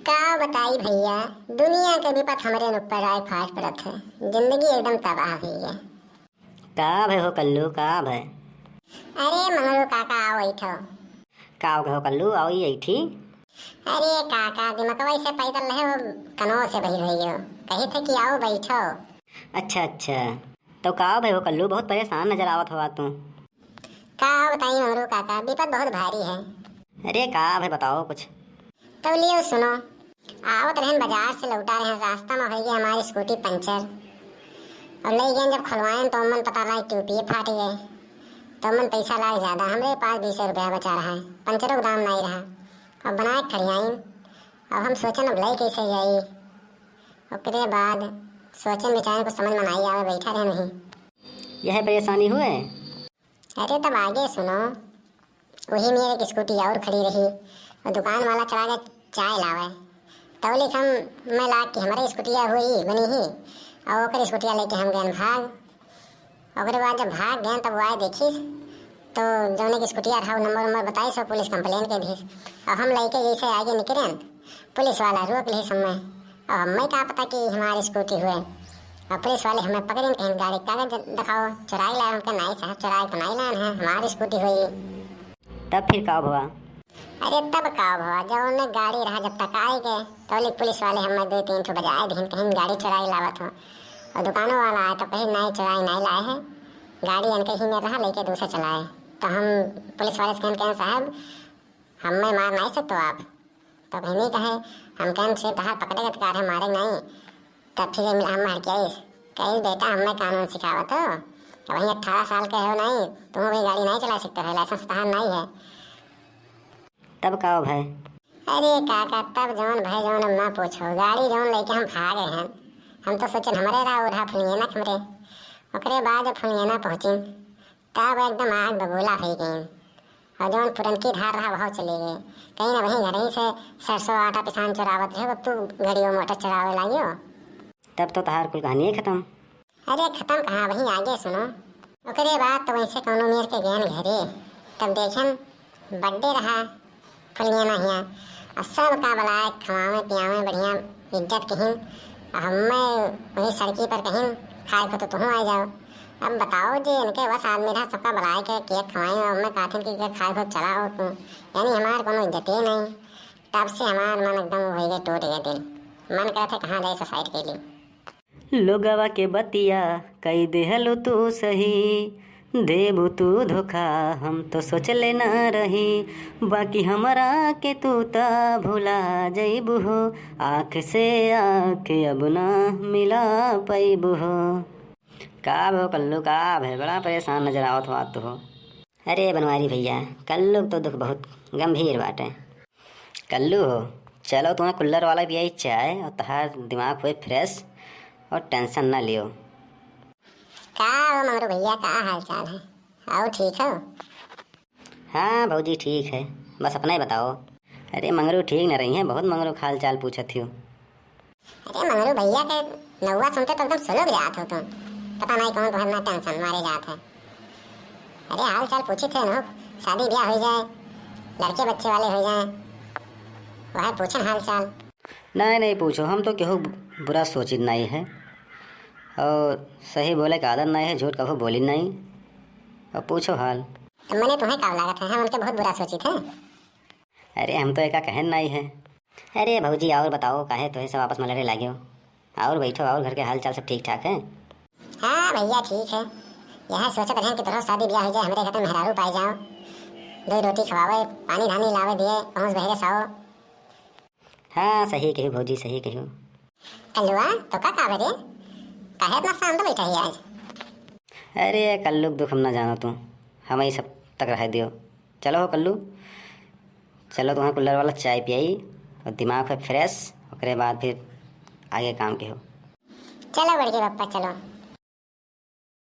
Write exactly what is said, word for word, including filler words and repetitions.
का बताई भइया, दुनिया के विपत हमरे ऊपर आए फाट पड़त है, जिंदगी एकदम तबाह हुई है। का भय हो कल्लू, का भय? अरे मंगरू काका, आओ बैठो। का हो कल्लू, आओ ये ऐठी। अरे काका, दिमकवा से पैदल रहे, वो कनो से बहिर हो गयो, कही थे कि आओ बैठो। अच्छा अच्छा, तो का भय हो कल्लू, बहुत परेशान नजर आवत हवा तू। का बताई मंगरू काका, विपत बहुत भारी है। अरे का भय, बताओ कुछ। तो लियो सुनो, आवत रहन बाजार से लौटा रहन, रास्ता में हो गई हमारी स्कूटी पंचर। और ले गए जब खुलवाएन तो मन पता लाग ट्यूबिये फाट गए। तो मन पैसा लाग ज्यादा, हमरे पास बीस रुपया बचा रहा है, पंचरों का दाम नहीं रहा। अब बनाए खड़ियाइन, अब हम सोचन अब ले कैसे जाई। ओकरे बाद सोचन विचारन कुछ समझ में नहीं आवे, बैठा रहन वहीं। यह परेशानी हुए। अरे तब आगे सुनो, वही मेरे एक स्कूटी और खड़ी रही और दुकान वाला चला के चाय लावे। तौलिक हम मैं लाग के हमारे स्कूटिया हुई बनी ही और ओकर स्कूटिया लेके हम गए भाग। ओकरे बाद जब भाग गए तब वो आए देखिस तो जौने की स्कूटिया रहा नंबर नंबर बताई सो पुलिस कंप्लेन कर दीस। और हम लेके जैसे आगे निकलेन पुलिस वाला रोक ली हमें। अब हमें का पता कि हमारी स्कूटी हुए। और पुलिस वाले हमें पकड़िन कहेन गाड़ी कागज दिखाओ, चुराई लाए? हमके नहीं साहब, चुराई तो नहीं लान है, हमारी स्कूटी हुई। तब फिर का भवा? अरे तब का भवा, जब उन्हें गाड़ी रहा जब तक आए गए तो ले पुलिस वाले हमें दो तीन ठो बजाए दिन कहेन गाड़ी चुराई लावत हो। और दुकानों वाला आए तो कहे नहीं चुराई नहीं लाए है, गाड़ी इनके ही में रहा लेके दूसरे चलाए। तो हम पुलिस वाले से कहेन, कहेन साहब हमें मार नहीं सकते आप। तो बहनी कहे, हम कहन से तहार पकड़े के अधिकार है, मारे नहीं। तब फिर हम, हम हर कहिस, कहिस बेटा हमें कानून सिखावत हो, वहीं अठारह साल के हो नहीं, तुम भी गाड़ी नहीं चला सकते हो, लाइसेंस तहार नहीं है। तब का भय? अरे काका, तब जौन भय जौन अब ना पूछो, गाड़ी जौन लेके हम भागे हैं, हम तो सोचन हमरे रहा उड़ा फुलियना हमरे। ओकरे बाद जब फुलियना पहुँचिन तब एकदम आग बबूला हो गई। और जौन पुरनकी धार रहा वह चली गई। कहीं ना वहीं घर ही से सरसों आटा पिसान चुरावत रहे, अब तू घड़ियों मोटर चुरावे लागियो। तब तो तहार कुल कहानी है खत्म। अरे खत्म कहाँ, वहीं आगे सुनो। ओकरे बाद तो वैसे कौनो मेर के गयन घरे, तब देखन बर्थडे रहा फुलियना हिया। और सबका बुलाए, खवावे पियावे, बढ़िया इज्जत कहिन। और हमें वही सड़की पर कहिन, खाए को तो तुहूँ आ जाओ। अब बताओ जे इनके बस आदमी रहा, सबका बुलाए के केक खवाए और हमें कहथिन कि केक खाए को चला हो तू, यानी हमार कोनो इज्जत ही नहीं। तब से हमार मन एकदम हो गए, टूट गए दिल, मन करत है कहाँ जाए सुसाइड के लिए। लोगवा के बतिया कई देहलू तू सही, देबू तू धोखा हम तो सोचले ना रही, बाकी हमरा के तू त भुला जइबू हो, आँख से आँख अब ना मिला पइबू हो। का भो कल्लू, का भे, बड़ा परेशान नजर आवत हो तू हो। अरे बनवारी भैया, कल्लू तो दुख बहुत गंभीर बाटे। कल्लू हो, चलो तुम्हें कुल्लर वाला पियाई चाय और तहार दिमाग हुए फ्रेश और टेंशन ना लियो। का हो मंगरू भैया, का हाल चाल है? आओ ठीक हो? हाँ भौजी ठीक है, बस अपना ही बताओ। अरे मंगरू ठीक न रही है, बहुत मंगरू का हाल चाल पूछत हियो। अरे मंगरू भैया के नौवा सुनते तो एकदम सुलग जात हो तुम। पता नहीं कौन तुम्हें इतना टेंशन मारे जात है। अरे हाल चाल पूछी थे ना, शादी ब्याह हो जाए, लड़के बच्चे वाले हो जाए, वह पूछन हाल चाल। नहीं नहीं पूछो, हम तो केहू बुरा सोचित नहीं है और सही बोले का आदत नहीं है, झूठ कभू बोली नहीं। और पूछो हाल। तो मैंने तुम्हें का लागत है, हम उनके बहुत बुरा सोचित है। अरे हम तो एका कहन नहीं है। अरे भौजी और बताओ, काहे तोहे सब आपस में लड़े लाग्यो? और बैठो, और घर के हाल चाल सब ठीक ठाक है? हाँ भैया ठीक है। यह सोचत रहेन कि तोहरो शादी ब्याह हो जाए, हमरे घर में मेहरारू पाए जाओ, दो रोटी खवावे, पानी धानी लावे दिए, पहुँच बहरे साओ। हाँ सही कहियो भौजी, सही कहियो। कल्लुआ, तो का कावे रे? काहे इतना शांत बैठा है आज? अरे कल्लू के दुख हम ना जानो तू, हम ही सब तक रह दियो। चलो हो कल्लू, चलो तुम्हें कुल्लर वाला चाय पियाई और दिमाग है फ्रेश, ओकरे बाद फिर आगे काम के हो। चलो बड़के पप्पा चलो।